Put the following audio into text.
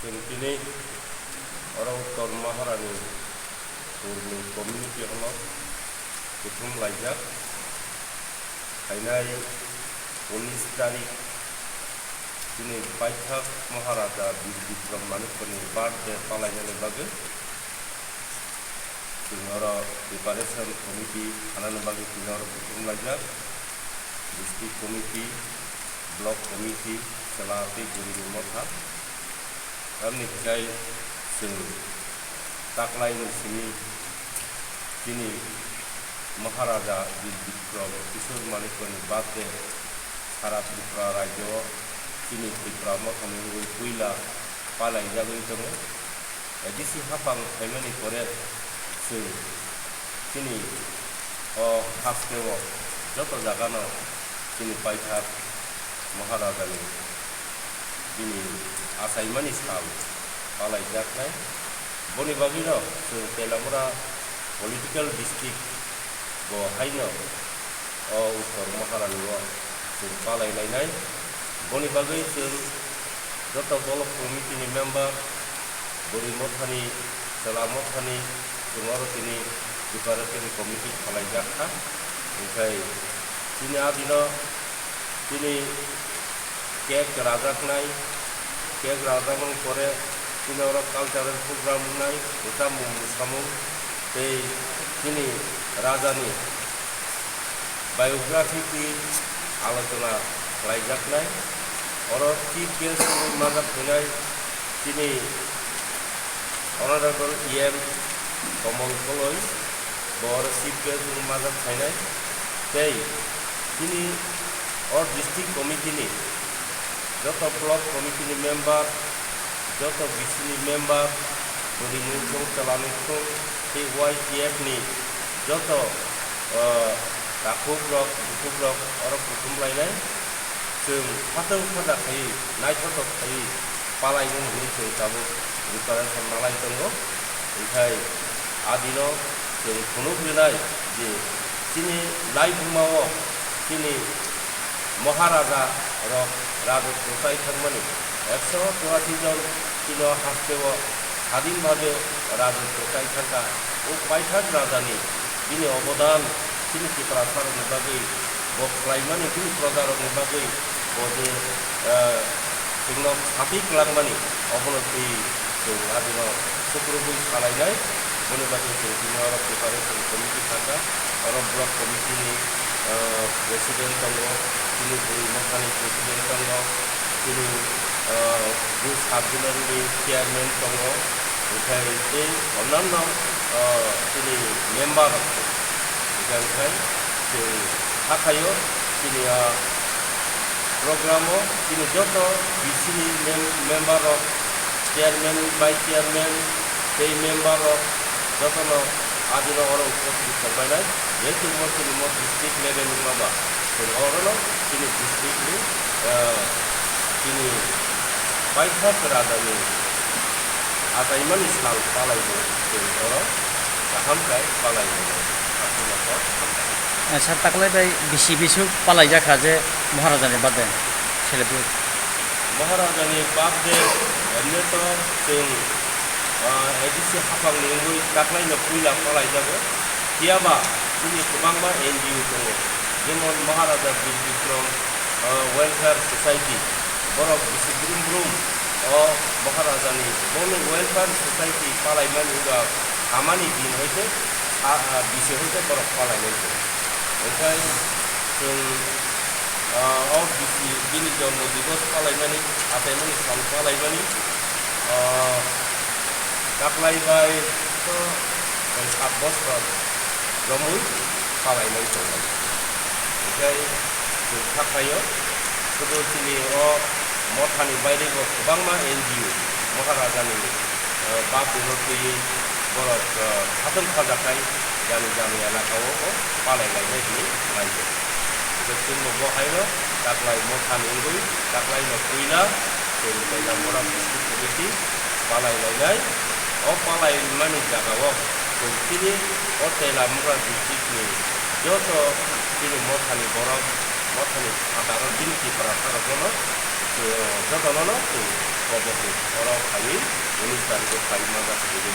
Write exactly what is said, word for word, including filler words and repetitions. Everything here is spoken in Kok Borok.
Chwng tini oro Uttor Maharani Purni community hall o kuthum laijak. Phainai unis tarik chini paithak Maharaja Bir Bikram Manikya ni birthday palainani bagwi chwng oro preparation committee khanani bagwi chini oro kuthum laijak. District committee, block committee, chwla tei bwrwini motha. Tamni hinkhe chwng taklaini simi chini Maharaja Bir Bikram Kishore Manikyani birthday sara Tripura rajyo chini Tipra Mothani wngwi puila palaijagwi tongo. A D C hapang phaimani pore chwng chini o hasteo joto jagano chini paithak Maharajani bini achaimani sal palaijaknai. Boni bagwino chwng Telamura political district bo haino o Uttor Maharani o chwng palai lainai. Boni bagwi chwng joto block committee ni member, bwrwi mothani, chwla mothani chwng oro tini preparatory committee khwlaijak kha. Hinkhe chini a dino chini cake rajaknai, cake rajakmani pore chini oro cultural program wngnai, bwsa mung bwsamung tei chini rajani biography twi alochona khlaijaknai. Oro chief guest wngwi majak phainai chini Honorable E M Komol Koloi, bo oro chief guest wngwi majak phainai. Tei chini o district committee ni joto block committee ni member, joto B C ni member, bwrwi ni wngthung, chwla ni wngthung, tei Y T F ni joto, o, takhuk rok, bukhuk rok oro kuthum lainai. Chwng khatang khata khaiwi, naithothok khaiwi palainani hwnwi chwng tabuk preparation nalai tongo. Hinkhe a dino chwng phunuk rwnai je chini laibuma o chini Maharaja rok rajotwo chai thangmani, ekso churasi jon chini o hasteo sadin bhabe rajotwo chai thangkha. O paithak rajani bini obodan chini Tiprasa rokni bagwi bo khlaimani, bini proja rokni bagwi bo je, eh, chwngno khati kwlangmani, obono twi chwng adino sukrubwi salainai. Boni bagwi chwng tini oro preparation committee thangkha, oro block committee ni, ah, president tongo, chini bwrwi mothani president tongo, chini, ah, youth subdivision ni chairman tongo, hinkhe tei onnanno, ah, chini member rok tongo. Hinkhe chwng hakhaio chini a program o chini joto B C ni mem-, member rok, chairman, vice chairman tei member rok jotono adino oro uposthit tongbainai. Jehetu bo chini mo district level wngma ba, chwng orono chini district ni, ah, chini paithak rajani achaimani sal palaibo chwng oro kaham khe palai mano. Aswk no kok hambai. Eh, sir, taklai bai bisi bisuk palaijak kha je Maharajani birthday celebrate. Maharajani birthday emne to chwng, ah, A D C hapangni wngwi taklaino puila palaijago. Phiyaba chini kwbangma N G O tongo, jemon Maharaja Bir Bikram, ah, Welfare Society, borok bisi brum brum o Maharajani bono Welfare Society palaimani wngkha, hamani din hai khe, ah, ah, bisi hai khe borok palainai khe. Hinkhe chwng, ah, o bisi bini jonmo divos palaimani, achaimani sal palaimani, ah, taklai bai to soi sat bosor romwi palainai tongo. Hinkhe chwng sakhaio, sudu chini o mothani bairego kwbangma N G O Maharajani, eh, bap bwino twiwi borok, eh, khatung khajakhai jani jani elakao bo palai lainai hinwi khlaio. Hinkhe chwngbo bo haino taklai mothani wngwi taklaino puila chwng Telamura District Committee palai lainai. O palai mani jagao chwng chini o Telamura district ni joto chini mothani borok, mothani phataro chini Tiprasa rokno Jotono no chwng kobo oro phaiwi unis tarikh o phai manjak phaiwi